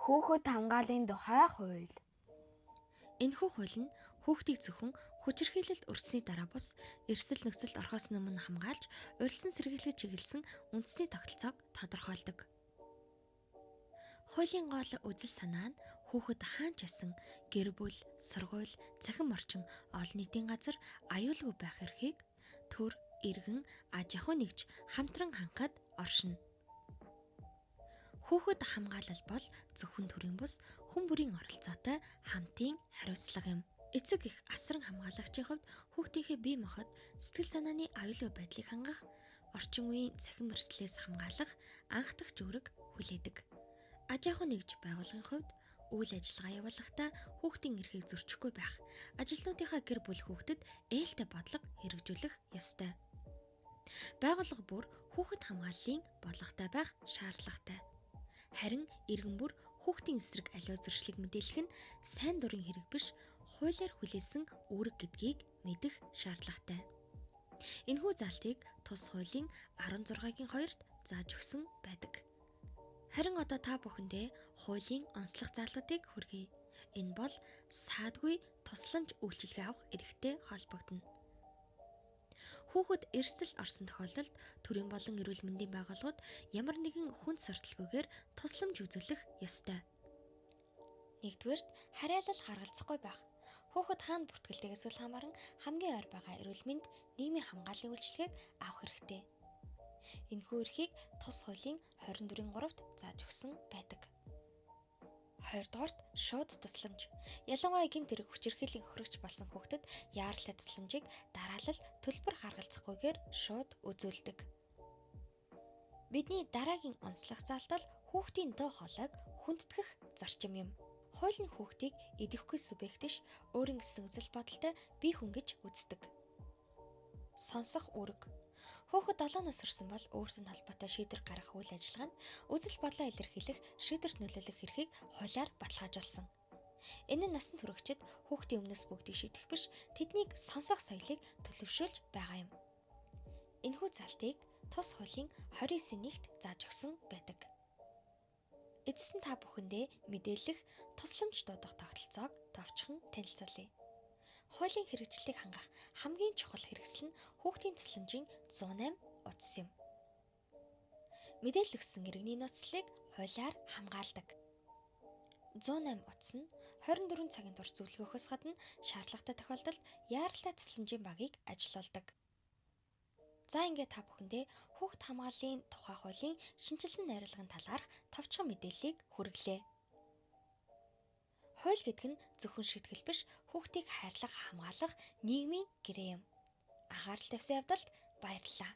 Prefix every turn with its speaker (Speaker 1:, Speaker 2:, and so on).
Speaker 1: Хүүхэд хамгааллын тухай хууль.
Speaker 2: Энэхүү хууль нь хүүхдийг зөвхөн хүчирхийлэлд өртсөний дараа бус эрсдэл нөхцөлд орохоос өмнө хамгаалж, урилсан сэргийлэхэд чиглэсэн үндэсний тогтолцоог тодорхойлдог. Хуулийн гол үзэл санаа нь хүүхэд хаан ч байсан гэр бүл, сургууль, цахим орчин, олон нийтийн газар аюулгүй байх эрхийг төр, иргэн, аж ахуй нэгж хамтран хангахад оршино. Хүүхэд хамгаалал бол зөвхөн төрийн бус хүн бүрийн оролцоотой хамтын хариуцлага юм. Эцэг эх асран хамгаалагчийн хувьд хүүхдийнхээ бие махбод, сэтгэл санааны аюулгүй байдлыг хангах, орчин үеийн цахим эрсдлээс хамгаалах анхдагч үүрэг хүлээдэг. Аж ахуй нэгж байгууллагын хувьд үйл ажиллагаа явуулахдаа хүүхдийн эрхийг зөрчихгүй байх, ажилтнуудынхаа гэр бүл хүүхдэд ээлтэй бодлого хэрэгжүүлэх ёстой. Байгууллага бүр хүүхэд хамгааллын бодлоготой байх шаардлагатай. Харин иргэн бүр хүүхдийн эсрэг аливаа зөрчлийг мэдээлэх нь сайн дурын хэрэг биш, хуулиар хүлээсэн үүрэг гэдгийг мэдэх шаардлагатай. Энэхүү заалтыг тус хуулийн 16-гийн 2-т зааж өгсөн байдаг. Харин одоо та бүхэндээ хуулийн онцлог заалуудыг хүргэе. Энэ бол саадгүй тусламж үйлчилгээ авах эрхтэй холбогдоно. Хүүхэд эрсдэл орсон тохиолдолд төрийн болон эрүүл мэндийн байгууллагууд ямар нэгэн хүнд сурталгүйгээр тусламж үзүүлэх ёстой. Нэгдүгээрт, харьяалал харгалзахгүй байх. Хүүхэд хаана бүртгэлтэйгээс үл хамааран хамгийн ойр байгаа эрүүл мэнд нийгмийн хамгааллын үйлчилгээг авах хэрэгтэй. Энэхүү эрхийг тус хуулийн 24-ийн 3-т зааж өгсөн байдаг. Хоёрдугаарт, шууд тусламж. Ялангуяа гэмт хэрэг хүчирхийллийн хохирогч болсон хүүхдэд яаралтай тусламжийг дараалал төлбөр харгалзахгүйгээр шууд үзүүлдэг. Бидний дараагийн онцлог заалтал хүүхдийн дуу хоолойг хүндэтгэх зарчим юм. Хууль нь хүүхдийг идэвхгүй субъект биш, өөрийн гэсэн үзэл бодолтой бие хүн гэж үздэг. Сонсох үүрэг. Хүүхэд 7 нас хүрсэн бол өөртөө холбоотой шийдвэр гаргах үйл ажиллагаанд үзэл бодлоо илэрхийлэх, шийдвэрт нөлөөлөх эрхийг хуулиар баталгаажуулсан. Энэ нь насанд хүрэгчид хүүхдийн өмнөөс бүгдийг шийдэх биш, тэднийг сонсох соёлыг төлөвшүүлж байгаа юм. Энэхүү залтыг тус хуулийн 29-ийн 1-т зааж өгсөн байдаг. Эцэс нь та бүхэндээ мэдээлэх тусламж дуудах тогтолцоог товчхон танилцуулъя. Хуулийн хэрэгжлийг хангах хамгийн чухал хэрэгсэл нь хүүхдийн тусламжийн 108 утас юм. Мэдээлэл өгсөн иргэний нууцлалыг хуулиар хамгаалдаг. 108 утас нь 24 цагийн турш зөвлөгөөхөөс гадна шаардлагатай тохиолдолд яаралтай тусламжийн багийг ажилуулдаг. За, ингээд та бүхэндээ хүүхэд хамгааллын тухай хуулийн шинэчилсэн найруулгын талаарх товчхон мэдээллийг хүргэлээ. Хууль гэдэг нь зөвхөн шийтгэл биш, хүүхдийг хайрлах, хамгаалах нийгмийн гэрээ юм. Анхаарал тавьсан явдалд баярлалаа.